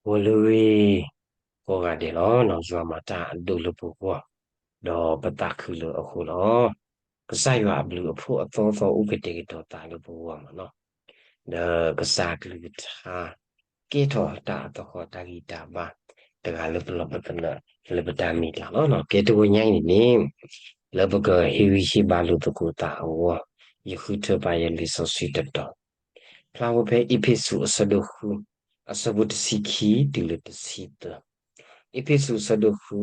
ဂီၤလၢအဂ့ၤ ကိးဂၤဒဲးလီၤ. ယွၤမၤတၢ်အဒိၣ်လၢပဂီၢ်, ဒီးပသးခုလၢအဃိလီၤ. ကစၢ်ယွၤအဘျုးအဖှိၣ်အသီသီအိၣ်ကတဲာ်ကတီၤသးလၢပဂီၢ်မးနီၤ, ဒီးကစၢ်အကလုၢ်ကထါ ကဲထီၣ်တၢ်အသဟီၣ်တၢ်ဂံၢ်တၢ်ဘါ တဂၤလၢပလီၢ်ပသနၢၣ်လၢပတၢ်မ့ၢ်တၢ်လီၤ. ကဲတဂီၤညါအံၤန့ၣ်န့ၣ် လၢပကဟ့ၣ်ဂံၢ်ဟ့ၣ်ဘါလိာ်သကိးသးအဂီၢ်, ယဃုထၢပာ်ယလံာ်စီဆှံတတီၤ ဖျါဝဲဖဲအ့းဖ့းစူးအဆၢဒိၣ်ဃု အဆၢဖိတဆံခံတုၤလၢတဆံသၢ, အ့းဖ့းစူးအဆၢဒိၣ်ဃု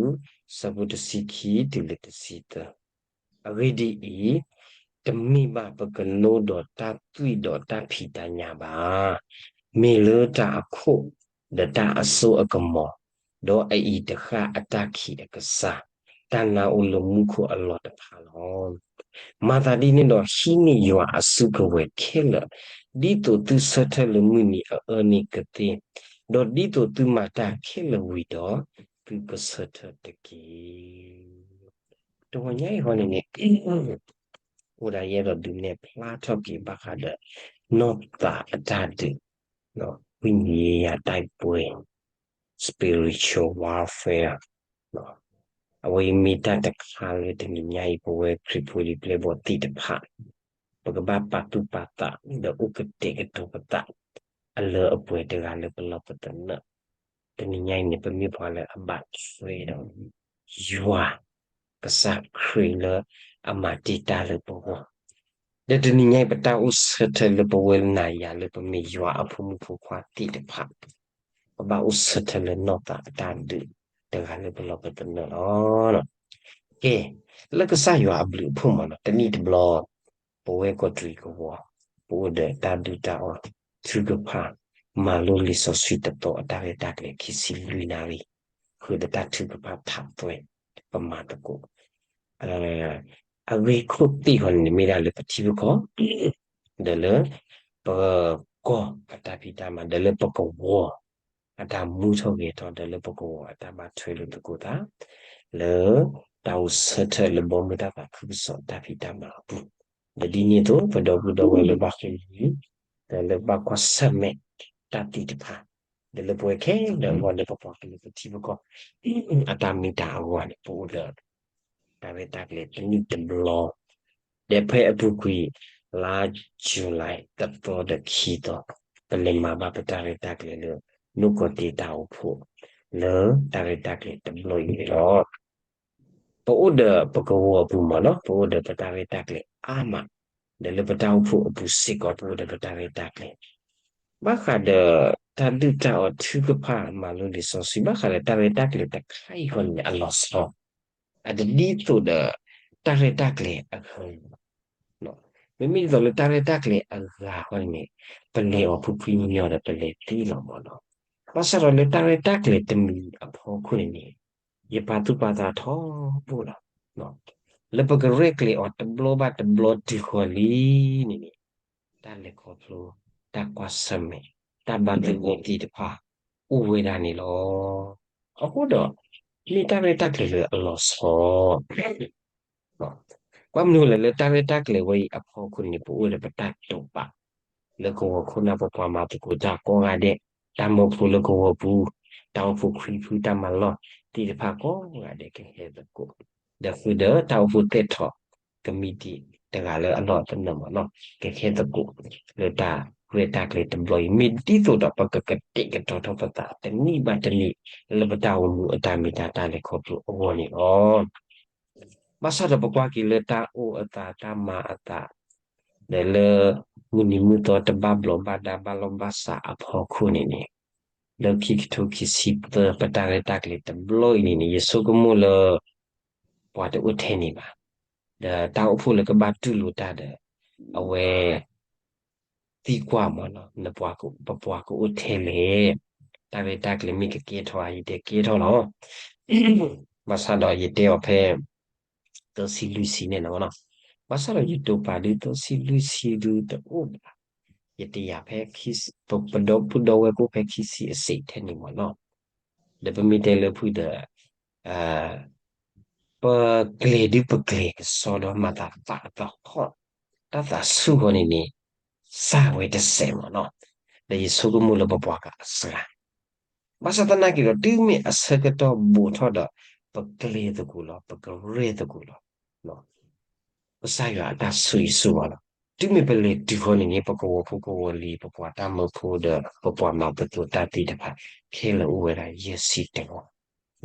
အဆၢဖိတဆံခံတုၤလၢတဆံသၢ. အဂ့ၢ်ဒ်အံၤ, တမ့ၢ်ဘၣ်ပကနိဒီးတၢ်သွံၣ်ဒီးတၢ်ဖံးတၢ်ညၣ်ဘၣ်, မ့ၢ်လၢတၢ်အခိၣ် ဒီးတၢ်အစိအကမီၤ, ဒီးအအံၤတဃၣ်အတၢ်ခံးအကစၢ်, တၢ်နါအိၣ်လၢမူခိၣ်အလီၢ်တဖၣ်လီၤ. မၤသးဒ်န့ၣ်ဒီးဟံးန့ၢ်ယွၤအစုကဝဲၤခဲလၢာ်, ဒ်သိးသုဆၢထၢၣ်လၢမုၢ်နံၤအအၢန့ၣ်ကသ့, ဒီးဒ်သိးသုမၤတၢ်ခဲလၢာ်ဝံၤဒီး, သုကဆၢထၢၣ်တက့ၢ်. တဂီၤညါအံၤဃီန့ၣ်န့ၣ် အိၣ်ဒၣ်ယအဲၣ်ဒိးဒုးနဲၣ်ဖျါထီၣ်က့ၤဘၣ်ဃးဒီး နီၢ်သးအတၢ်ဒုး, ဝိညာဉ်ရေးရာတိုက်ပွဲ, spiritual warfare အဝဲအံၤမ့ၢ်တၢ်တခါလၢတနံၤညါအံၤ ပဝဲခရံာ်ဖိလံၤပျဲၢ်ဘီၣ်သ့ၣ်တဖၣ် ပကဘၣ်ပာ်သူၣ်ပာ်သး ဒီးအိၣ်ကတဲာ်ကတီၤပသး အလၢအပှဲၤတဂၤလၢပလီၢ်ပသနၢၣ်, တနံၤညါအံၤန့ၣ် ပမ့ၢ်ပှၤလၢအဘၣ်ထွဲဒီး ယွၤ ကစၢ်ခရံာ်လၢအမၤတ့ၢ်တၢ်လၢပဂီၢ်, ဒီးတနံၤညါအံၤ ပတၢ်အိၣ်ဆၢထၢၣ်လၢပဝဲနၤယၤလၢပမ့ၢ်ယွၤအဖိမုၣ်ဖိခွါသ့ၣ်တဖၣ် ပဘၣ်အိၣ်ဆၢထၢၣ်လၢနီၢ်သးအတၢ်ဒုး တဂၤလၢပလီၢ်ပသနၢၣ်လီၤ. ကဲ, လၢကစၢ်ယွၤအဘျုးအဖှိၣ်မးနီၤ တနံၣ်တဘျီ ပဝဲကီးတရံးကဝီၤ ပအိၣ်ဒီးတၢ်ဒုၣ်တၢ်အီၣ်ထုကဖၣ် မၤလိလံာ်စီဆှံတသီအတၢ်ရဲၣ်တၢ်ကျဲၤခံဆံလွံၢ်နၣ်ရံၣ်, ဃုာ်ဒီးတၢ်ထုကဖၣ်ထးသွဲ ပမၤသကိး အဂ့ၢ်ခိၣ်သ့ၣ်ဃီန့ၣ် မ့ၢ်ဒၣ်လၢပထံပကီၢ် ဒီးလၢ ပကီၢ်အတၢ်ဖံးတၢ်မၤ ဒီးလၢပကဝီၤ အတၢ်မူထီၣ်ဂဲၤထီၣ် ဒီးလၢပကဝီၤအတၢ်ဘၣ်ထွဲလိာ်သကိးသး လၢတၢ်အိၣ်ဆၢထၢၣ်လၢဘီမုၢ်တၢ်သးခုကစီၣ်တၢ်ဖံးတၢ်မၤအပူၤ, ဒီးဒ်န့ၣ်အသိး ပဒီပုၢ်ဒီဝဲၢ်လၢဘၣ်ဃ့ၢ်မှံဟံး ဒီးလၢဘၣ်ကွၢ်ဆၢၣ်မဲာ်တၢ်သ့ၣ်တဖၣ် ဒီးလၢပဝဲခဲလၢာ်အဂီၢ် လၢပပှၤကလုာ်ပထံပကီၢ် အတၢ်မ့ၢ်တၢ်အဂီၢ်န့ၣ် ပအိၣ်ဒီး တၢ်ရဲၣ်တၢ်ကျဲၤတနံၣ်တဘျီ ဒီးဖဲအပူၤကွံာ် လါ July တသီဒီးခံသီ ပလဲၤမၤဘၣ်ပတၢ်ရဲၣ်တၢ်ကျဲၤလၢ နိၣ်ကီၢ်တ့တၢ်အိၣ်ဖှိၣ် လၢတၢ်ရဲၣ်တၢ်ကျဲၤတဘျီအံၤန့ၣ်လီၤ. ပအိၣ်ဒီးပကဝီၤအပူၤမးနီၤ ပအိၣ်ဒီးပတၢ်ရဲၣ်တၢ်ကျဲၤအါမး, ဒီးလၢပတၢ်အိၣ်ဖှိၣ်အပူၤစ့ၢ်ကီး ပအိၣ်ဒီးပတၢ်ရဲၣ်တၢ်ကျဲၤ ဘၣ်ဃးဒီးတၢ်ဒုၣ်တၢ်အီၣ်ထုကဖၣ် မၤလိလံာ်စီဆှံ ဘၣ်ဃးဒီးတၢ်ရဲၣ်တၢ်ကျဲၤတခါအံၤဃီန့ၣ် အလီၤဆီ အတဒ်သိးဒီး တၢ်ရဲၣ်တၢ်ကျဲၤအဂၤ, မ့မ့ၢ်ဒ်သိးလၢတၢ်ရဲၣ်တၢ်ကျဲၤအဂၤဃီန့ၣ် ပလဲၤအီၤဖှံဖှံညီညီဒီးပလဲၤသ့လီၤမးနီၤ. ဘၣ်ဆၣ်ဒီးလၢတၢ်ရဲၣ်တၢ်ကျဲၤတမံၤအဖီခိၣ်န့ၣ်န့ၣ် ယပာ်သူၣ်ပာ်သးထီဘိလီၤ. လၢပကရဲၣ်ကျဲၤအီၤတဘျီဘၣ်တဘျီတုၤဃီၤလံန့ၣ်န့ၣ် တၢ်လဲၤခီဖျိ, တၢ်ကွၢ်ဆၢၣ်မဲာ်, တၢ်ဘၣ်သဂၢၢ်သ့ၣ်တဖၣ် အိၣ်ဝဲဒၣ်န့ၣ်လီၤ. အဃိဒီး မ့ၢ်တၢ်ရဲၣ်တၢ်ကျဲၤလၢအလီၤဆီ ကွၢ်မနုၤလဲၣ် လၢတၢ်ရဲၣ်တၢ်ကျဲၤဝဲအံၤအဖီခိၣ်န့ၣ် ပအိၣ်ဒီးပတၢ်တိာ်ပာ် လၢကဝီၤခိၣ်နၢ်ပပှၤမၤသကိးတၢ်ကိးဂၤဒဲး, တၢ်မၢဖိလၢကဝီၤပူၤ, တၢ်အိၣ်ဖှိၣ်ခွံဖုတၢ်မၤလီၢ်သ့ၣ်တဖၣ်ကိးဂၤဒဲးကဟဲသကိး, ဒီးဃုာ်ဒီးတၢ်အိၣ်ဖှိၣ်သဲးထီၣ် ကမံးတံာ်တဂၤလၢအလီၢ်အသနၢၣ်မးနီၤ ကဟဲသကိး လၢတၢ်ရဲၣ်တၢ်ကျဲၤတဘျီအံၤ မ့ၢ်ဒ်သိးဒီးပကကတဲာ်ကတီၤထီၣ်ပသး တနံၣ်ဘၣ်တနံၣ် လၢပတၢ်အိၣ်မူအတၢ်မ့ၢ်တၢ် တၢ်လဲၤခီဖျိအဂီၢ်န့ၣ်လီၤ. ဘၣ်ဆၣ်ဒီးပကွၢ်က့ၤလၢတၢ်အိၣ်အသး တၢ်မၤအသး ဒီးလၢ မုၢ်နံၤမုၢ်သီတဘၣ်ဘျီးဘၣ်ဒါဘၣ်လီၢ်ဘၣ်စးအဖီခိၣ်န့ၣ်န့ၣ်, လၢခံကထိခံဆံသၢ ပတၢ်ရဲၣ်တၢ်ကျဲၤတဘျီအံၤန့ၣ်န့ၣ် ယဆိကမိၣ်လၢ ပှၤတအိၣ်ထဲန့ၣ်ဘၣ်. ဒီးတၢ်အိၣ်ဖှိၣ်လၢကဘၣ်တူၢ်လိာ်တၢ်ဒီး အဝဲ သံကွၢ်မးနီၤ ပပှၤကအိၣ်ထဲလဲၣ်. တၢ်ရဲၣ်တၢ်ကျဲၤမ့ၢ်ကကဲထီၣ်ဧါ ယတဲကဲထီၣ်လီၤ. ဘၣ်ဆၣ်ဒီးယတဲအီၤဖဲ သၢဆံလွံၢ်ဆံန့ၣ်လီၤ. ဘၣ်ဆၣ်ဒီးယတိာ်ပာ်ဒုး သၢဆံလွံၢ်ဆံဒုးတအိၣ်ဘၣ်. ယတယာ်ဖဲ ပဒီပုၢ်ဒီဝဲၢ်ကိၣ်ဖဲခံဆံအစ့းထဲန့ၣ်မးနီၤ. ဒီးပမ့ၢ်တဲလၢဖုၣ်ဒီး ပကျဲၤဒုးပကျဲၤကစီဒီးမၤသးသးအသဟီၣ် တၢ်သးဆူၣ်ဃီန့ၣ်န့ၣ် စၢ်ဝဲတစဲးမးနီၤ. ဒီးယဆိကမိၣ်လၢပပှၤကအစှၤ ဘၣ်ဆၣ်သနာ်က့ဒီး တုၤမ့ၢ်အဆၢကတီၢ်ဘူးထီၣ်ဒီး ပကျဲၤသကိးလီၤ, ပကရၢသကိးလီၤ. ကစၢ်ယွၤအတၢ်ဆိၣ်ဂ့ၤဆိၣ်ဝါလီၤ. တုၤမ့ၢ်ပလဲၤတုၤဃီန့ၣ်န့ၣ် ပကဝီၤဖိကဝီၤလံၤ ပပှၤတၢ်မၢဖိဒီး ပပှၤမၤသကိးတၢ်သ့ၣ်တဖၣ် ခဲလၢာ်အိၣ်ဝဲဒၣ်ယဲၢ်ဆံတဂၤ,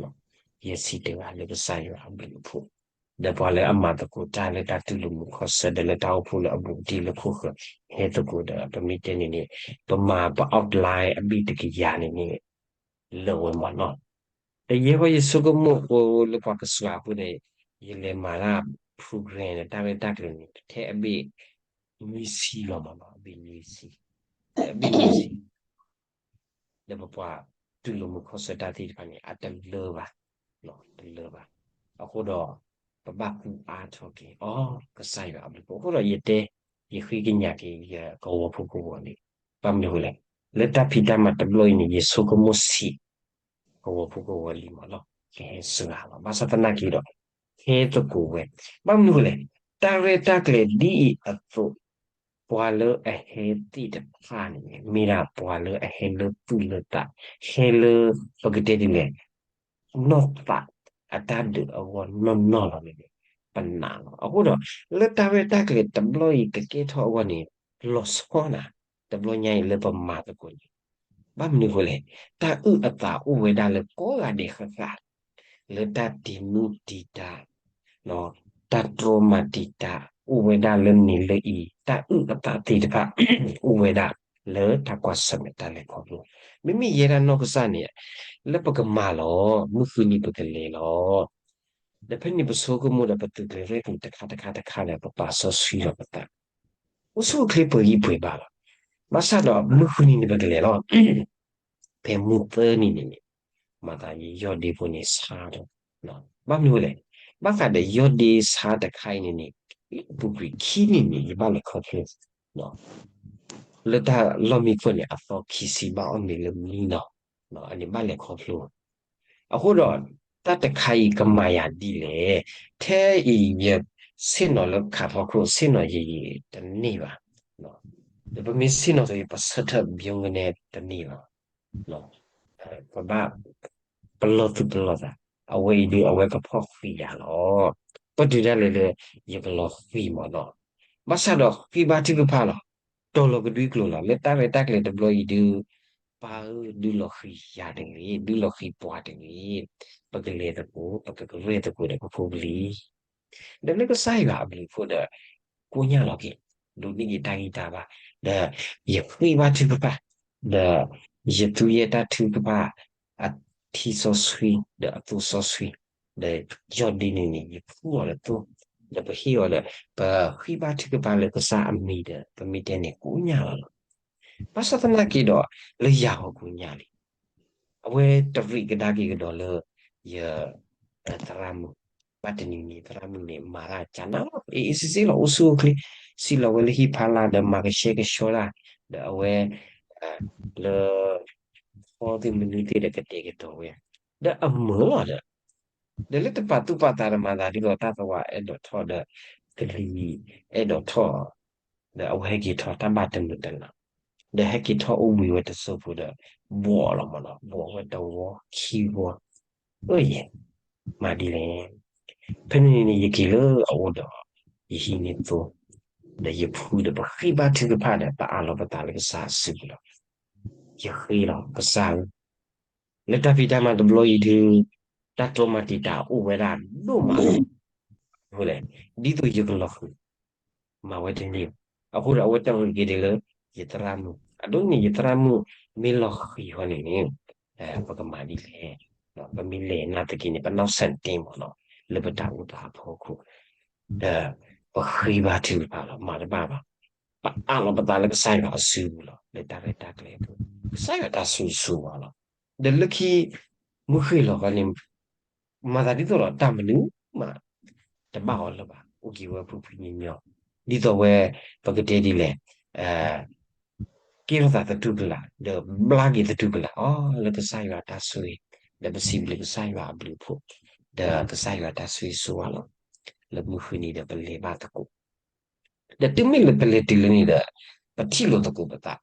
ယဲၢ်ဆံတဂၤလၢကစၢ်ယွၤအဘျုးအဖှိၣ်, ဒီးပှၤလၢအမၤသကိးတၢ်လၢတၢ်တူၢ်လိာ်မုာ်ခီဆၢ ဒီးလၢတၢ်အိၣ်ဖှိၣ်လၢအဘူးအတံၢ်လၢခိၣ်ဃၢၤ ဟဲသကိးဒီး ပမ့ၢ်တဲန့ၣ်န့ၣ် ပမၤပ outline အဘ့ၣ်တကယၤန့ၣ်န့ၣ် လၢာ်ဝဲမးနီၤ. တယဲၢ်ဃီယဆိကမိၣ်ဃိလၢပှၤကစှၤအဃိန့ၣ် ယလဲၤမၤတၢ် program န့ၣ် တၢ်ရဲၣ်တၢ်ကျဲၤန့ၣ် ထဲအဘ့ၣ် နွံဆံလီၤမးနီၤ, အဘ့ၣ်နွံဆံ, အဘ့ၣ်နွံဆံ ဒီးပပှၤတူၢ်လိာ်မုာ်ခီဆၢတၢ်သ့ၣ်တဖၣ်န့ၣ် အတလၢဘၣ်, တလၢဘၣ်. အဃိဒီး ပဘၣ်ကူအါထီၣ်က့ၤ အီ ကစၢ်ယွၤအဘျုးအဖှိၣ်. အဃိဒီးယတဲ, ယဃ့ကညးက့ၤ ယကဝီၤဖိကဝီၤလံၤ, ဘၣ်မနုၤအဃိလဲၣ်, လၢတၢ်ဖံးတၢ်မၤတဘျီအံၤန့ၣ် ယဆိကမိၣ်ဆံး ကဝီၤဖိကဝီၤလံၤမးနီၤ, ကဟဲစှၤလီၤ. ဘၣ်ဆၣ်သနာ်က့ဒီး ဟဲသကိးဝဲ, ဘၣ်မနုၤအဃိလဲၣ်, တၢ်ရဲၣ်တၢ်ကျဲၤဒ်အံၤအသိး ပှၤလၢအဟဲသ့ၣ်တဖၣ်န့ၣ် မ့ၢ်ဒၣ်ပှၤလၢအဟဲလၢသူၣ်လၢသး, ဟဲလၢ ပကတဲဒ်လဲၣ်, နီၢ်သးအတၢ်ဒုးအဂီၢ်နီၢ်နီၢ်လီၤန့ၣ် ပနာ်လီၤ. အဃိဒီး လၢတၢ်ရဲၣ်တၢ်ကျဲၤတဘျီအံၤကကဲထီၣ်အဂီၢ်န့ၣ် လီၤဆီနၤ တဘျီညါအံၤလၢပမၤသကိးန့ၣ်, ဘၣ်မနုၤအဃိလဲၣ်, တၢ်အုၣ်အသးအိၣ်ဝဲဒၣ်လၢကိးဂၤဒဲးဃၣ်ဃၣ် လၢတၢ်တံာ်မုၢ်တံာ်တာ် တၢ်တြီမၤတံာ်တာ် အိၣ်ဝဲဒၣ်လၢန့ၣ်လၢအံၤ, တၢ်အုၣ်အသးသ့ၣ်တဖၣ် အိၣ်ဝဲဒၣ်လၢတၢ်ကွၢ်ဆၢၣ်မဲာ်တၢ်လဲၤခီဖျိ, မ့မ့ၢ်ယဲဒၣ်နီၢ်ကစၢ်န့ၣ် လၢပကမၤလီၤ, မုၢ်ဃုနံၤပကလဲၤလီၤ. ဒီးဖဲန့ၣ်ပဆိကမိၣ်ဒီးပသုးကျဲၤရဲၣ်ကျဲၤတခါတခါတခါဒီး ပပာ်စီဆှံလီၤပသး, အိၣ်ဆူၣ်အိၣ်ချ့ပှဲၤဂံၢ်ပှဲၤဘါလီၤ. ဘၣ်ဆၣ်ဒီးမုၢ်ဃုနံၤန့ၣ်ပကလဲၤလီၤ ဖဲမုၢ်သၢနံၤန့ၣ်န့ၣ်, မၤသးယယီၢ်ဒ့ဖိန့ၣ်ဆါထီၣ်, ဘၣ်မနုၤလဲၣ်, ဘၣ်ဃးဒီးယီၢ်ဒ့ဆါတခါအံၤန့ၣ်န့ၣ်, ပူၤကွံာ်ခံနံၤန့ၣ် ယဘၣ်လဲၤခီဖျိ, လၢတၢ်လီၢ်မံခိၣ်န့ၣ် အသီခံဆံဘၣ်အီၣ်မ့ၤလၢမံနီၤ, အန့ၣ်ဘၣ်လဲၤခီဖျိ အဃိဒီး တၢ်တခါအံၤကမၤယၤဒ်လဲၣ်, ထဲအံၤယဆ့ၣ်နီၤလၢခးဖီခိၣ် ဆ့ၣ်နီၤယံာ်ယံာ်တန့ၢ်ဘၣ်, ဒီးပမ့ၢ်ဆ့ၣ်နီၤအံၤ ပဆၢထၢၣ်ဘျီကနဲတန့ၢ်ဘၣ်, ပဘၣ် ပလီၢ်သူၣ်ပလီၢ်သး, အဝဲအံၤဒုး အဝဲကဖီၣ်ဃံးယၤလီၤ. ပတုၤဒၣ်လဲာ်လၢ ယကလီၤဃံးမးနီၤ, ဘၣ်ဆၣ်ဒီးဃံးဘါထုကဖၣ်လီၤ, တီၤလီၤကဒွံကျိာ်လီၤ, လၢတၢ်ရဲၣ်တၢ်ကျဲၤတဘျီအံၤဒုး ပၢ်ဧၢ ဒုးလီၤဃံးယၤတဂ့ၤ, ဒုးလီၤဃံးပှၤတဂ့ၤ, ပကလဲၤသကိး ပကကရၢၢ်သကိးဒီးပဖိပလံၤ ဒီးလၢကစၢ်ယွၤအဘျုးအဖှိၣ်ဒီး ကိညၢ်လီၤက့ၤ, ဒိးန့ၢ်က့ၤတၢ်ဂံၢ်တၢ်ဘါ, ဒီးယဃ့ဘါထုကဖၣ်, ဒီးယသူယဲၢ်တၢ်ထုကဖၣ် အထံစီဆှံ ဒီးအသိစီဆှံ, ဒီးယီၢ်ဒ့န့ၣ်န့ၣ် ယဖှူအီၤလၢသိ, ဒီးပဟ့ၣ်အီၤဒီး ပဃ့ဘါထုကဖၣ်လၢကစၢ်အမံၤဒီး ပမ့ၢ်တဲန့ၣ်ကိညၢ်လီၤလီၤ. ဘၣ်ဆၣ်သနာ်က့ဒီး လၢယၤဂီၤကိညၢ်လံ အဝဲတရံးကဒါက့ၤကဒီးလၢ ယ သရၣ်မုၣ်, ဘၣ်တနံၤနံၤသရၣ်မုၣ်န့ၣ် မၤတၢ်ကနၣ်လီၤ အ့ၣ်အ့ၣ်စ့စ့လီၤ အိၣ်ဆူၣ်အိၣ်ချ့, စံးလီၤဝဲလၢဟံၣ်ဖီလာ်ဒီးမၤကဆှဲကဆှီတၢ်, ဒီးအဝဲ လၢ ဖီသ့ၣ်မနုၤသ့ၣ်ဒီးကတဲာ်ကတီၤဝဲ, ဒီးအမုာ်လီၤဒီး ဒီးလၢတပာ်သူၣ်ပာ်သးဒီးမၤသးဒ်သိးတၢ်သဝီအဲၣ်ဒိးထီၣ်ဒီး ကလံၤအဲၣ်ဒိးထီၣ်, ဒီးအဝဲဟဲက့ၤထီၣ်တၢ်ဘၣ်တနုာ်တလး, ဒီးဟဲက့ၤထီၣ်အိၣ်ဘှံးဝဲတစိၢ်ဖိဒီး ဘှီးလီၤမးနီၤ, ဘှီးဝဲတဝီခံဝီ, အၢယဲ, မၤဒ်လဲၣ်, ဖဲန့ၣ်န့ၣ် ယက့ၤလၢအအိၣ်ဒီး ယဟံးန့ၢ်သိ, ဒီးယဖှူဒီးပဃ့ဘါထုကဖၣ်ဒီး ပအးလီၤပသးလၢကစၢ်အစုပူၤလီၤ. ယဃ့လီၤ ကစၢ်ဧၢ လၢတၢ်ဖံးတၢ်မၤတဘျီအံၤဒုး တၢ်တြီမၤတံာ်တာ်အိၣ်ဝဲဒၣ်ဒိၣ်မးလီၤ. အဃိလဲၣ်, ဒ်သိးယကလီၤဃံၤ, မၤဝဲတန့ၢ်ဘၣ်. အဃိဒီးအဝဲတၢ်ဂ့ၤက့ၤဒ်လၢ ယသရၣ်မုၣ်, အဒိန့ၣ် ယသရၣ်မုၣ်မ့ၢ်လီၤဃံၤဃီန့ၣ်န့ၣ် ပကမၤဒ်လဲၣ်. ပမ့ၢ်လဲၤနာ်သက့န့ၣ် ပနီၢ်ဆၢၣ်တ့ၢ်မးနီၤ လၢပတၢ်အိၣ်သးအဖီခိၣ်, ဒီးပဃ့ဘါထုကဖၣ်လီၤ မၤတဘၣ်ဘၣ်. ပအးလီၤပသးလၢကစၢ်ယွၤအစုပူၤလီၤ လၢတၢ်ရဲၣ်တၢ်ကျဲၤအပူၤ, ကစၢ်ယွၤတၢ်ဆိၣ်ဂ့ၤဆိၣ်ဝါလီၤ. ဒီးလၢခံ မုၢ်ဃ့ၢ်လီၤခီန့ၣ် မၤသးဒ်သိးဒီးတၢ်မနုၤမး တဘၣ်အီၤလၢၤဘၣ် အိၣ်က့ၤဝဲဖှံဖှံညီညီ, ဒ်သိးဝဲ ပကတဲဒ်လဲၣ် ကဲထီၣ်သးသတူၢ်ကလာ် ဒီးဘျါက့ၤသတူၢ်ကလာ်အီၤ လၢကစၢ်ယွၤတၢ်ဆိၣ်ဂ့ၤ, ဒီးပစံးဘျုးကစၢ်ယွၤအဘျုးအဖှိၣ်, ဒီးကစၢ်ယွၤတၢ်ဆိၣ်ဂ့ၤဆိၣ်ဝါလီၤ. လၢမုၢ်ဃုနံၤဒီးပလဲၤဘၣ်သကိး, ဒီးတုၤမ့ၢ်လၢပလဲၤတုၤလၢန့ၣ်ဒီး ပထံၣ်လိာ်သကိးပသး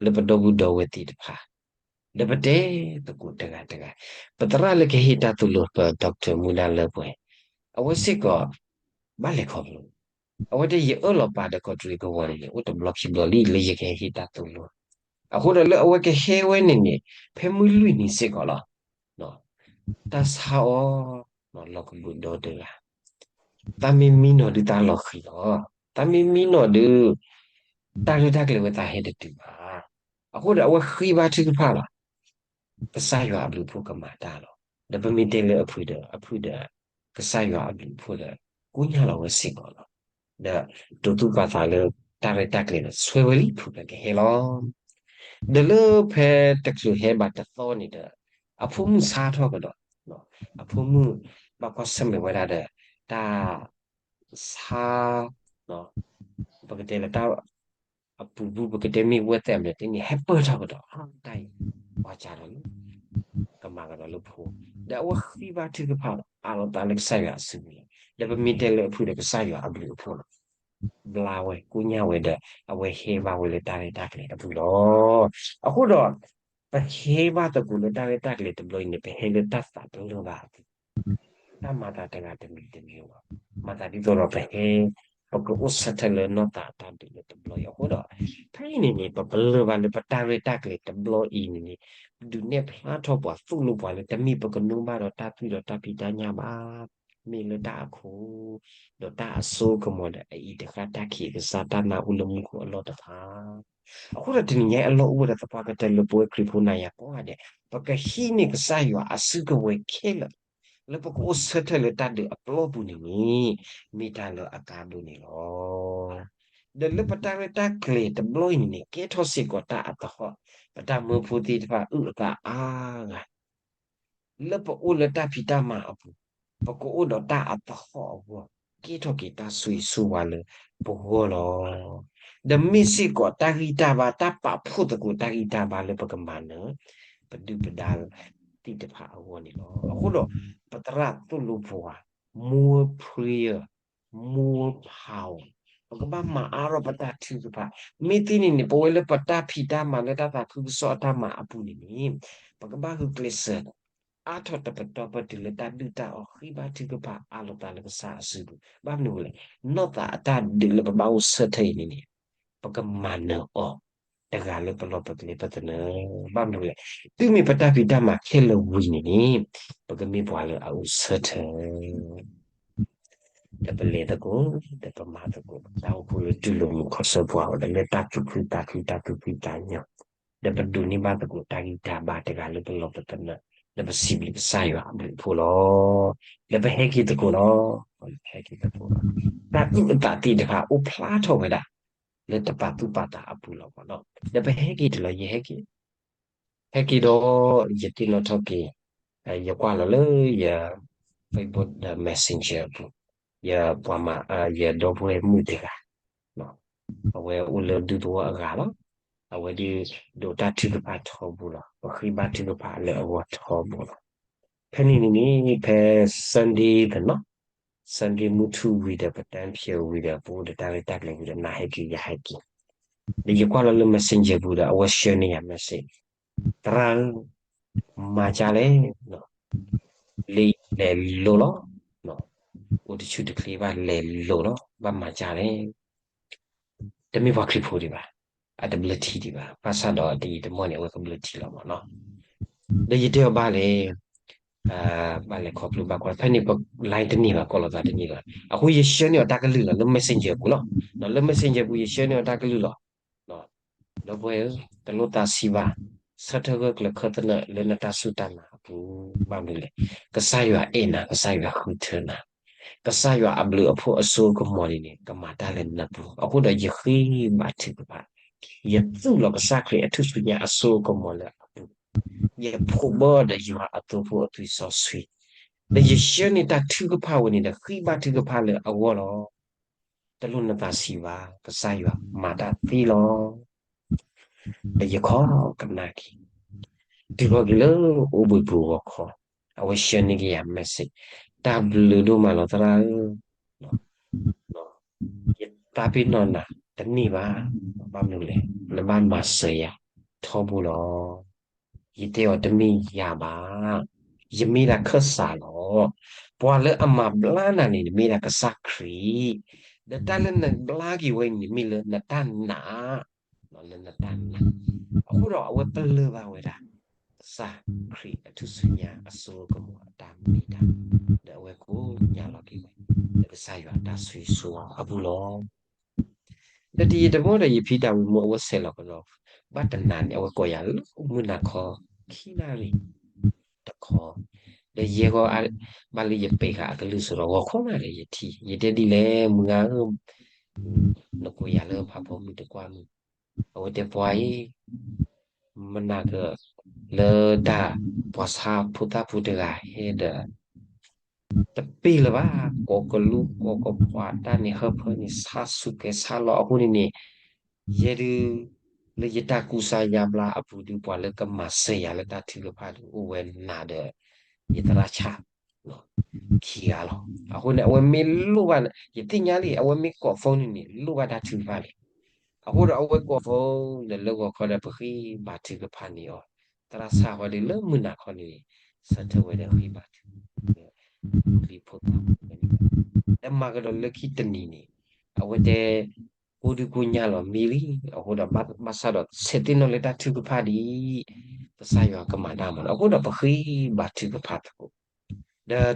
လၢပဒီပုၢ်ဒီဝဲၢ်သ့ၣ်တဖၣ် ဒီးပတဲသကိးတဂၤတဂၤ, ပသရၣ်လၢကဟ့ၣ်တၢ်သိၣ်လိ ပ Doctor မူဒါလၢပှဲၤ, အဝဲစ့ၢ်ကီး ဘၣ်လဲၤခီဖျိ, အဝဲတဲ ယအၢၣ်လီၤပာ်ဒီးကီးတရံးကဝီၤန့ၣ်န့ၣ် အိၣ်တဘျီခံဘျီလံ လၢယကဟဲဟ့ၣ်တၢ်သိၣ်လိ, အဃိဒီးလၢအဝဲကဟဲဝဲန့ၣ်န့ၣ် ဖဲမုၢ်လွံၢ်နံၤစ့ၢ်ကီးလီၤ. တၢ်ဆါအီၤ လီၤကဘုးဒီတဂၤ, တၢ်မ့ၢ်မံနီၤဒုးတၢ်လီၤဃံၤလီၤ. တၢ်မ့ၢ်မံနီၤဒုး တၢ်ရဲၣ်တၢ်ကျဲၤဝဲသးဟဲတတုၤဘၣ်. အဃိဒီးအဝဲဃ့ဘါထုကဖၣ်လီၤ. ကစၢ်ယွၤအဘျုးအဖှိၣ်ကမၤတၢ်လီၤ. ဒီးပမ့ၢ်တဲလၢအဖုဒီး အဖုဒီး ကစၢ်ယွၤအဘျုးအဖှိၣ်ဒီး ကိညၢ်လီၤဝဲစ့ၢ်ကီးလီၤ. ဒီးတိၤသူၣ်ပာ်သးလၢတၢ်ရဲၣ်တၢ်ကျဲၤဒီး ဆွဲဝဲလံ ဖုကကဟဲလီၤ. ဒီးလၢဖဲတချုးဟဲဘၣ်တသီန့ၣ်ဒီး အဖိမုၣ်ဆါထီၣ်ကဒီး, အဖိမုၣ် ဘၣ်ကွၢ်ဆၢၣ်မဲာ်ဝဲဒၣ်ဒီး တၢ်ဆါ ပကတဲလၢတၢ် အပူၤပူၤ ပကတဲမ့ၢ်ဝဲသဲးမနုၤတန့ၣ် ဟဲပၢၢ်ထီၣ်ကဒီး, တၢ်အံၤ ပှၤစးထီၣ်လံ ကမၤကဒီးလၢဖိ, ဒီးအဝဲဃ့ဘါထုကဖၣ်ဒီး အးလီၤသးလၢကစၢ်ယွၤအစုပူၤလီၤ. ဒီးပမ့ၢ်တဲလၢအဖုဒီး ကစၢ်ယွၤအဘျုးအဖှိၣ်လီၤ. ဘျါဝဲ ကိညၢ်ဝဲဒီး အဝဲဟဲဘၣ်ဝဲလၢတၢ်ရဲၣ်တၢ်ကျဲၤအပူၤလီၤ. အဃိဒီး ပဟဲဘၣ်သကိးလၢတၢ်ရဲၣ်တၢ်ကျဲၤတဘျီအံၤန့ၣ် ပဟဲလၢတၢ်သးတလၢာ်ဘၣ်အပူၤ, တၢ်မၤသးတဂၤတမံၤတမံၤလီၤ. မၤသးဒ်သိးဒီးပဟဲ ပကအိၣ်ဆၢထၢၣ်လၢနီၢ်သးအတၢ်ဒုးလၢတဘျီအံၤအဃိဒီး ဖဲအံၤန့ၣ်န့ၣ် ပပလၢၢ်ဘၣ်လၢပတၢ်ရဲၣ်တၢ်ကျဲၤတဘျီအံၤန့ၣ်န့ၣ် ဒုးနဲၣ်ဖျါထီၣ်ပှၤသိၣ်လိပှၤလၢတမ့ၢ်ပကနိးဘၣ်ဒီးတၢ်သွံၣ်ဒီးတၢ်ဖံးတၢ်ညၣ်ဘၣ်, မ့ၢ်လၢတၢ်အခိၣ် ဒီးတၢ်အစိကမီၤဒီးအအံၤတဃၣ် တၢ်ခံးကစၢ် တၢ်နၢ်အိၣ်လၢမူခိၣ်အလီၢ်တဖၣ်. အဃိဒီးတနံၤညါအံၤအလီၢ်အိၣ်ဝဲဒီးသပှၢ်ကတၢၢ်လၢပဝဲခရံာ်ဖိနၤယၤကိးဂၤဒဲး ပကဟံးန့ၢ်ကစၢ်ယွၤအစုကဝဲၤခဲလၢာ် လၢပကအိၣ်ဆၢထၢၣ်လၢတၢ်ဒုးအပျီပူၤန့ၣ်န့ၣ် မ့ၢ်တၢ်လၢအကါဒိၣ်န့ၣ်လီၤ. ဒီးလၢပတၢ်ရဲၣ်တၢ်ကျဲၤတဘျီအံၤန့ၣ်န့ၣ် ကဲထီၣ်စ့ၢ်ကီးတၢ်အသဟီၣ်, ပတၢ်မၢဖိသ့ၣ်တဖၣ်အုၣ်အသးအါဂၤ လၢပအိၣ်လၢတၢ်ဖံးတၢ်မၤအပူၤ, ပကအိၣ်ဒီးတၢ်အသဟီၣ်အဂီၢ်, ကဲထီၣ်က့ၤတၢ်ဆိၣ်ဂ့ၤဆိၣ်ဝါလၢပဂီၢ်လီၤ. ဒီးမ့ၢ်စ့ၢ်ကီးတၢ်ဂံၢ်တၢ်ဘါ, တၢ်ပာ်ဖှိၣ်သကိးတၢ်ဂံၢ်တၢ်ဘါလၢပကမၤနၢၤ ပဒုၣ်ပဒါသ့ၣ်တဖၣ်အဂီၢ်န့ၣ်လီၤ. အဃိဒီး ပသရၣ်သိၣ်လိပှၤ more prayer, more power, ပကဘၣ်မၤအါထီၣ်ပတၢ်ထုကဖၣ်. မ့ၢ်သ့န့ၣ်န့ၣ် ပဝဲလၢပတၢ်ဖံးတၢ်မၤလၢတၢ်သးခုကစီၣ်အတၢ်မၤအပူၤန့ၣ်န့ၣ် ပကဘၣ်ဂုာ်ကျဲးစၢး အါထီၣ်တပတီၢ်ပတုၤလၢတၢ်ဒုၣ်တၢ်အီၣ် ဃ့ဘါထုကဖၣ်အးလီၤသးလၢကစၢ်အစုပူၤ. ဘၣ်မနုၤလဲၣ်, နီၢ်သးအတၢ်ဒုးလၢပဘၣ်အိၣ်ဆၢထၢၣ်အံၤန့ၣ်န့ၣ် ပကမၤနၢၤအီၤ တဂၤလၢပလီၢ်ပကျဲပသနၢၤ. ဘၣ်မနုၤလဲၣ်, တုၤမ့ၢ်ပတၢ်ဖံးတၢ်မၤခဲလၢာ်ဝံၤန့ၣ်န့ၣ် ပကမ့ၢ်ပှၤလၢအအိၣ်ဆၢထၢၣ် ဒီးပလဲၤသကိး, ဒီးပမၤသကိး, တၢ်အိၣ်ဖှိၣ်လၢတူၢ်လိာ်မုာ်ခီၣ်ဆၢပှၤအီၤဒီး လၢတၢ်သူၣ်ခုသးခု တၢ်သူၣ်ဖှံသးညီ, ဒီးပဒိးန့ၢ်ဘၣ်သကိးတၢ်ဂံၢ်တၢ်ဘါတဂၤလၢပလီၢ်ပသနၢၤ, ဒီးပစံးဘျုးကစၢ်ယွၤအဘျုးအဖှိၣ်လီၤ. ဒီးပဟဲက့ၤသကိးလီၤ, ပဟဲက့ၤသကိးလီၤ. တၢ်အုၣ်အသးသ့ၣ်တဖၣ်အိၣ်ဖျါထီၣ်ဝဲဒၣ် လၢတပာ်သူၣ်ပာ်သးအပူၤလီၤမးနီၤ. ဒီးပဟဲက့ၤတုၤလီၤ ယဟဲက့ၤ ဟဲက့ၤဒီး ယသ့ၣ်နီၣ်ထီၣ်က့ၤ ယကွၢ်လီၤလၢယ Facebook ဒီး Messenger အပူၤ, ယပှၤမၤ ယဒီပုၢ်ဝဲၢ်မုၣ်တဂၤ, အဝဲအိၣ်လၢဒူသဝီအဂၤလီၤ. အဝဲဒုးဒိးတၢ်ထုကဖၣ်ထီဘိလီၤ, ပဃ့ဘါထုကဖၣ်လၢအဂီၢ်ထီဘိလီၤ. ဖဲန့ၣ်န့ၣ်န့ၣ် ဖဲ Sunday သနီၤ Sunday မုၢ်ထူၣ်ဝံၤဒီး ပတၢ်ဖျဲးဝံၤဒီး ပအိၣ်ဒီးတၢ်ရဲၣ်တၢ်ကျဲၤဝံၤဒီး နၤဟဲက့ၤ ယဟဲက့ၤ, ဒီးယကွၢ်လီၤလၢ Messenger ပူၤဒီး အဝဲဆှၢန့ၢ်ယၤ message, သရၣ်ဧၢ, မၤကၢ်လဲၣ်, လံာ်လဲၤလိၤလီၤ, အိၣ်တဆူၣ်တချ့ဘၣ် လဲၤလိၤလီၤ, ဘၣ်မၤကၢ်လဲၣ်. တမ့ၢ်ပှၤခရံာ်ဖိဒံးဘၣ်, အတဘျၢထံဒံးဘၣ်, ဘၣ်ဆၣ်ဒီးတယံာ်တမီၢ်န့ၣ် အဝဲကဘျၢထံလီၤမးနီၤ. ဒီးယတဲအီၤဘၣ်လဲၣ်, ဘၣ်လဲၤခီဖျိဘၣ်ကွၢ်, ဖဲန့ၣ်ပ line တန့ၢ်ဘၣ် ကိးလိာ်သးတန့ၢ်ဘၣ်. အဃိယဆှၢန့ၢ်အီၤတၢ်ကလုၢ်လီၤ လၢ Messenger ပူၤလီၤ. လၢ Messenger ပူၤ ယဆှၢန့ၢ်အီၤတၢ်ကလုၢ်လီၤ. ဒီပုၢ်ဝဲၢ်ဧၢ, တလိၣ်သးဆံးဘၣ်, ဆၢထၢၣ်ဂၢၢ်ကျၢၤခၢၣ်သနၢၣ်လၢနတၢ်စူၢ်တၢ်နာ်အပူၤ, ဘၣ်မနုၤလဲၣ်, ကစၢ်ယွၤအဲၣ်နၤ, ကစၢ်ယွၤဃုထၢနၤ, ကစၢ်ယွၤအဘျုးအဖှိၣ်အစိအကမီၤန့ၣ်န့ၣ် ကမၤတၢ်လၢနပူၤ. အဃိဒီးယဃ့ဘါထုကဖၣ်, ယသူၣ်လီၤကစၢ်ခရံာ်အထူၣ်စုညါအစိအကမီၤလၢအပူၤ, ယဖိးဘၢဒီးယွၤအသိဖိအသွံၣ်စီဆှံ, ဒီးယဆှၢန့ၢ်တၢ်ထုကဖၣ်ဝဲန့ၣ်ဒီး ဃ့ဘါထုကဖၣ်လၢအဂီၢ်လီၤ. တလိၣ်နသးဆံးဘၣ်, ကစၢ်ယွၤမၤတၢ်သ့လီၤ. ဒီးယခီကနၣ်က့ၤ, တုၤဃီၤက့ၤလၢအိၣ်ဘှံးပူၤဂီၤခီ, အဝဲဆှၢန့ၢ်က့ၤယၤ message, တၢ်ဘျုးဒိၣ်မးလီၤသရၣ်ဧၢ, ယတၢ်ပ့ၤနီၣ်နၤတန့ၢ်ဘၣ်, ဘၣ်မနုၤလဲၣ်, နဘၣ်မၤစၢၤယၤထီဘိလီၤ. ယတဲအီၤတမ့ၢ်ယၤဘၣ်, ယမ့ၢ်ဒၣ်ခၢၣ်စးလီၤ. ပှၤလၢအမၤဘျါနၤန့ၣ် နမ့ၢ်ဒၣ်ကစၢ်ခရံာ်, ဒီးတၢ်လၢနဘျါက့ၤဝဲန့ၣ် မ့ၢ်လၢနတၢ်နာ်, လၢနတၢ်နာ်, အဃိဒီးအဝဲပလၢၢ်ဘၣ်ဝဲဒၣ် ကစၢ်ခရံာ်အထူၣ်စုညါအစိအကမီၤအတၢ်မ့ၢ်တၢ်, ဒီးအဝဲကိးညါလီၤက့ၤဝဲ လၢကစၢ်ယွၤအတၢ်ဆိၣ်ဂ့ၤဆိၣ်ဝါအပူၤလီၤ. ဒီးတယံာ်တမီၢ်ဒီး ယဖံတၢ်ဝံၤမိၢ်အဝဲဆဲးလီၤကဒီး, ဘၣ်တနၤန့ၣ် အဝဲကိးယၤလၢမုၢ်နၤခီခံနၣ်ရံၣ်တခီ, ဒီးယဲၢ်ဂီၤ ဘၣ်လၢယပဲာ်ဃာ်အကလုၢ်စိဒီး ဂီၤခီမးဒီးယထံၣ်, ယတဲဒ်လဲၣ် မုၢ်ဂၤဧၢ, နကိးယၤလၢဖးဖီမုၢ်တကွၢ်မုၢ်, အဝဲတဲပှၤအံၤ မနၤက လၢတၢ်ပှၤဆါဖိသၣ်ဖိတဂၤဟဲဒီး တပ့ၢ်လၢၤဘၣ်, ကိးကလူးကိးကပှၤတၢ်န့ၣ် ဟၢဖၢန့ၣ် ဆါဆူၣ်ကဲဆါလီၤအဃိန့ၣ်န့ၣ်, ယဲဒုး လၢယတၢ်ကူစါယါဘျါအပူၤဒုး ပှၤလၢကမၤစၢၤယၤလၢတၢ်ထုကဖၣ်ဒုး အိၣ်ဝဲနၤဒီး ယသရၣ်ဆၣ် ခံဂၤလီၤ. အဃိန့ၣ် အဝဲမ့ၢ်လိၣ်ဘၣ် ယသ့ၣ်ညါလံ အဝဲမ့ၢ်ကိး phone န့ၣ်န့ၣ် လိၣ်ဘၣ်တၢ်ထုကဖၣ်လံ. အဃိဒီးအဝဲကိး phone ဒီးလၢဂီၤခီဒီးပဃ့ဘါထုကဖၣ်န့ၢ်အီၤ, သရၣ်ဆၣ်ဃီဒီးလၢမုၢ်နၤခီန့ၣ် ဆၢထၢၣ်ဝဲဒီးဃ့ဘါထု လၢဖိသၣ်ဝဲန့ၣ်, ဒီးမၤကဒီးလၢခံတနံၤန့ၣ် အဝဲတဲ ကိးဒုးကိးညါလီၤမံလံ, အဃိဒီးဘၣ်ဆၣ်ဒီးဆဲးသ့ၣ်နီၣ်လၢတၢ်ထုကဖၣ်ဒ် ကစၢ်ယွၤကမၤတၢ်မၤနီၤ, အဃိဒီးပဃ့ဘါထုကဖၣ်သကိး,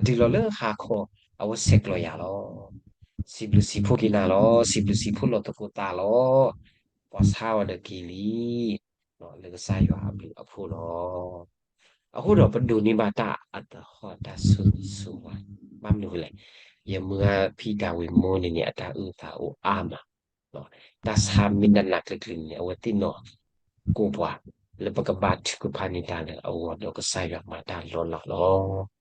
ဒီးတုၤလီၤလၢဟါခီ အဝဲဆဲးကျိးယၤလီၤ. စံးဘျုးစံးဖှိၣ်က့ၤနၤလီၤ, စံးဘျုးစံးဖှိၣ်လီၤသကိးသးလီၤ, ပှၤဆါဝဲဒီးက့ၤလံ လၢကစၢ်ယွၤအဘျုးအဖှိၣ်လီၤ. အဃိဒီးပဒိးန့ၢ်ဘၣ်တၢ်အသဟီၣ်တၢ်ဆိၣ်ဂ့ၤဆိၣ်ဝါ, ဘၣ်မနုၤလဲၣ်, ယမုၢ်ဂၤဖံတၢ်ဝံၤမိၢ်န့ၣ်န့ၣ် အတၢ်အုၣ်သးအိၣ်အါမး, တၢ်ဆါမ့ၢ်နးနးကျံၤကျံၤန့ၣ် အဝဲသ့ၣ်နီၣ်ကိးပှၤ လၢပကဘါထုကဖၣ်န့ၢ်တၢ်လၢအဂီၢ်ဒီးကစၢ်ယွၤမၤတၢ်လီၤလးလီၤ.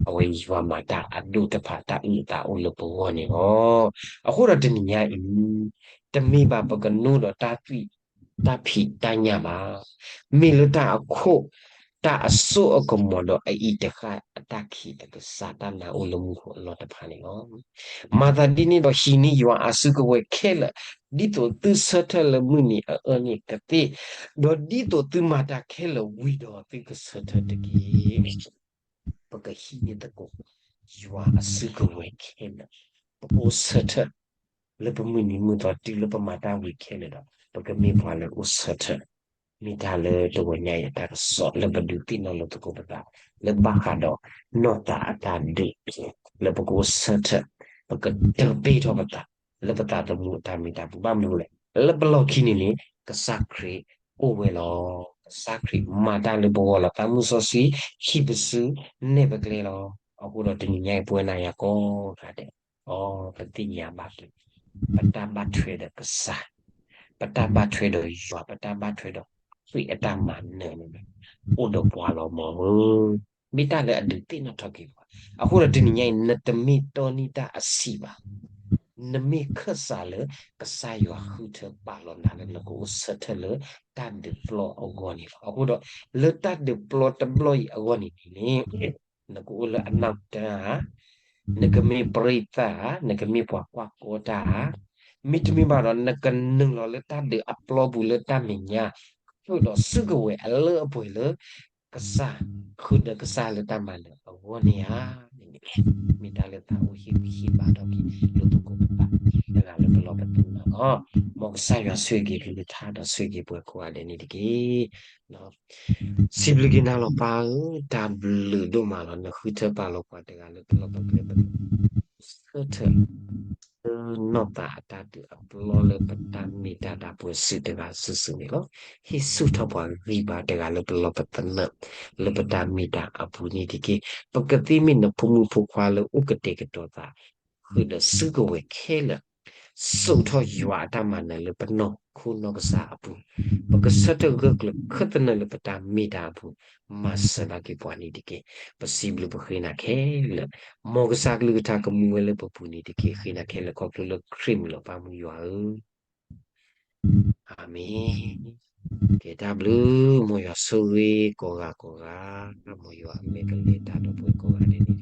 အဝဲယွၤမၤတၢ်အဒိၣ်တဖၣ် တၢ်အုၣ်အသးအိၣ်လၢပဂီၢ်န့ၣ်လီၤ. အဃိဒီးတနံၤညါအံၤ တမ့ၢ်ဘၣ်ပကနိဒီးတၢ်သွံၣ်တၢ်ဖံးတၢ်ညၣ်ဘၣ်. မ့ၢ်လၢတၢ်အခိၣ် တၢ်အစိအကမီၤဒီးအအံၤတဃၣ်အတၢ်ခံး တၢ်ကစၢ်တၢ်နာ်အိၣ်လၢမူခိၣ်အလီၢ်တဖၣ်န့ၣ်လီၤ. မၤသးဒ်န့ၣ်ဒီးဟံးန့ၢ်ယွၤအစုကဝဲၤခဲလၢာ်, ဒ်သိးသုဆၢထၢၣ်လၢမုၢ်နံၤအအၢန့ၣ်ကသ့, ဒီးဒ်သိးသုမၤတၢ်ခဲလၢာ်ဝံၤဒီးသုကဆၢထၢၣ်တက့ၢ်. ပကဟံးန့ၢ်သကိး ယွၤအစုကဝဲၤခဲလၢာ်, ပကအိၣ်ဆၢထၢၣ် လၢပမုၢ်နံၤမုၢ်သီတုၤလၢပမၤတၢ်ဝံၤခဲလၢာ်ဒီး ပကမ့ၢ်ပှၤလၢအိၣ်ဆၢထၢၣ်, မ့ၢ်တၢ်လၢတဝီညါအံၤအတၢ်ကစီၣ်လၢပဒုးသ့ၣ်နီၣ်လိာ်သကိးပသး လၢဘၣ်ဃးဒီးနီၢ်သးအတၢ်ဒုး လၢပကအိၣ်ဆၢထၢၣ်, ပကတၢၢ်ပ့ၢ်ထီၣ်ပသး လၢပသးသမူအတၢ်မ့ၢ်တၢ်ပူၤ ဘၣ်မနုၤလဲၣ်, လၢပလီၢ်ခံန့ၣ်န့ၣ် ကစၢ်ခရံာ်အိၣ်ဝဲလီၤ. ကစၢ်ခရံာ်မၤတၢ်လၢပဂီၢ်လီၤ. သးမုၢ်စီဆှံဟံးပစု နဲၣ်ပကျဲလီၤ. အဃိဒီးတနံၤညါအံၤ ပဝဲနၤယၤကိးဂၤဒဲး အီ ပသ့ၣ်ညါဘၣ်က့ၤ ပတၢ်ဘၣ်ထွဲဒီးကစၢ်, ပတၢ်ဘၣ်ထွဲဒီးယွၤ, ပတၢ်ဘၣ်ထွဲဒီးခရံာ်အတၢ်မၤနၢၤန့ၣ် အိၣ်ဒီးပှၤလီၤမၢ်ဧၢ, မ့ၢ်တၢ်လၢအဒုးသ့ၣ်နီၣ်ထီၣ်က့ၤပှၤ. အဃိဒီးတနံၤညါအံၤ နတမ့ၢ်တီနံၣ်တၢ်အဆံးဘၣ်. နမ့ၢ်ခၢၣ်စးလၢ ကစၢ်ယွၤဃုထၢပာ်လီၤနၤလၢနကအိၣ်ဆၢထၢၣ်လၢတၢ်ဒုးပျီအဂီၢ်န့ၣ်လီၤ. အဃိဒီး လၢတၢ်ဒုးပျီတဘျီအံၤအဂီၢ်န့ၣ်န့ၣ် နကအိၣ်လၢအနီၢ်ကတၢၢ်ဧါ, နကမ့ၢ်ပရံးသၣ်ဧါ, နကမ့ၢ်ပှၤကွၢ်ကီတၢ်ဧါ, မ့တမ့ၢ်ဘၣ်ဒီး နကနုာ်လီၤလၢတၢ်ဒုးအပျီပူၤလၢတၢ်မဲာ်ညါ, ဃုာ်ဒီးစုကဝဲၤအလၢအပှဲၤလၢ ကစၢ်, ဃုာ်ဒီးကစၢ်လၢတၢ်မၤနၢၤအဂီၢ်န့ၣ်ဧါ, မ့ၢ်တၢ်လၢသးအိၣ်ဟ့ၣ်ဂံၢ်ဟ့ၣ်ဘါထီၣ်က့ၤလိာ်သကိးပသး တဂၤလၢပလီၢ်ပသနၢၣ်လီၤ. မ်ကစၢ်ယွၤဆိၣ်ဂ့ၤက့ၤကလုၢ်ကထါဒီးဆိၣ်ဂ့ၤက့ၤပှၤကိးဂၤဒဲးန့ၣ်တက့ၢ်. စံးဘျုးက့ၤနၤလီၤပၢ်ဧၢ, တၢ်ဘျုးဒိၣ်မးလီၤ. နဃုထၢပာ်လီၤပှၤတဂၤလၢပလီၢ်ပကျဲ ပကဆၢထၢၣ် လၢနီၢ်သးအတၢ်ဒုးအပျီလၢပတၢ်မ့ၢ်တၢ်တီပှၤစုတဂၤစုာ်စုာ်န့ၣ်လီၤ. ဟ့ၣ်ဆူၣ်ထီၣ်ပှၤဂံၢ်ဘါတဂၤလၢပလီၢ်ပသနၢၣ် လၢပတၢ်မ့ၢ်တၢ်အပူၤန့ၣ်တက့ၢ်. ပကသ့မ့ၢ်နဖိမုၣ်ဖိခွါလၢအိၣ်ကတဲာ်ကတီၤသး ဃုာ်ဒီးစုကဝဲၤခဲလၢာ် စိာ်ထီၣ်ယွၤအတၢ်မၤနၢၤလၢပနီၢ်ခိနီၢ်ကစၢ်အပူၤ, ပကဆၢထၢၣ်ဂၢၢ်ကျၢၤခၢၣ်သနၢၣ်လၢပတၢ်မ့ၢ်တၢ်အပူၤ, မၤစၢၤဘၣ်က့ၤပှၤန့ၣ်တက့ၢ်. ပစံးဘျုးပဃ့နၤခဲလၢာ်, မ်ကစၢ်ကလုၢ်ကထါကမူဝဲလၢပပူၤန့ၣ်တက့ၢ်. ဃ့နၤခဲလၢာ်ခီဖျိလၢခရံာ်မုၢ်လီၤပၢ်မူယွၤဧၢ. အၤမ့ၣ်. ကဲတၢ်ဘျုး, မ်ယွၤဆိၣ်ဂ့ၤကိးဂၤကိးဂၤ, မ်ယွၤအမဲာ်ကလဲၤတၢ်ဒီးပဝဲကိးဂၤဒဲးန့ၣ်